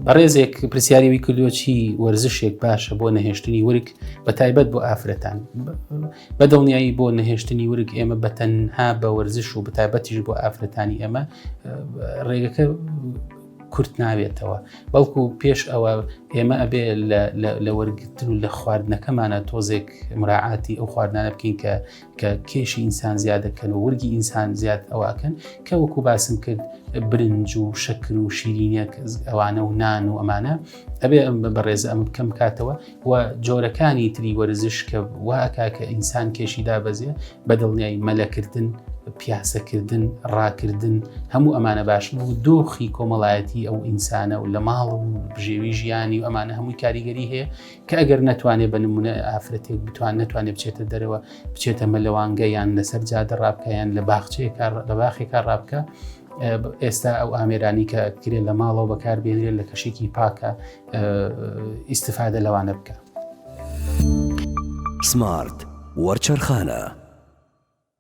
بەڕێزێک پرسیاری وی کردووە چی وەرزشێک باشە بۆ نەهێشتنی ورگ بە تایبەت بۆ ئافرەتان بە دڵنیایی بۆ نەهێشتنی ورگ ئێمە بە تەنها بە وەرزش و بەتایبەتیش بۆ ئافرەتانی ئێمە ڕێگەکە کورت ناوێتەوە بەڵکو پێش ئەوە ئێمە ئەبێ لە وەرگتن و لە خواردنەکەمانە تۆزێک مراعاتی ئەو خواردنانە بکەین کە کە کێشی ئینسان زیاد دەکەن و ورگی ئینسان زیاد ئەوەکەن کە وەکو باسم کرد برنج و شەکر و شیرینیەک ئەوانە و نان و ئەمانە ئەبێ ئەم بەڕێز ئەم بکەم بکاتەوە و جۆرەکانی تری وەرزش کە واکا کە ئینسان کێشی دابەزێ بە دڵنیایی مەلەکردن پیاسەکردن ڕاکردن هەموو ئەمانە باشن و دۆخی کۆمەڵایەتی ئەو ئینسانە و لە ماڵ و بژێوی ژیانی و ئەمانە هەمووی کاریگەری هەیە کە ئەگەر نەتوانێت بە نمونە ئافرەتێک بتوان نەتوانێت بچێتە دەرەوە بچێتە مەلەوانگە یان لەسەر جادە ڕابکە یان لە باخچەیەکە لە باخێکا ڕابکە ئێستا ئەو ئامێرانی کە کرێ لە ماڵەوە بەکاربێنرێت لە کەشێکی پاکە ئیسیفادە لەوانە بکە. سمارت وەرچەرخانە.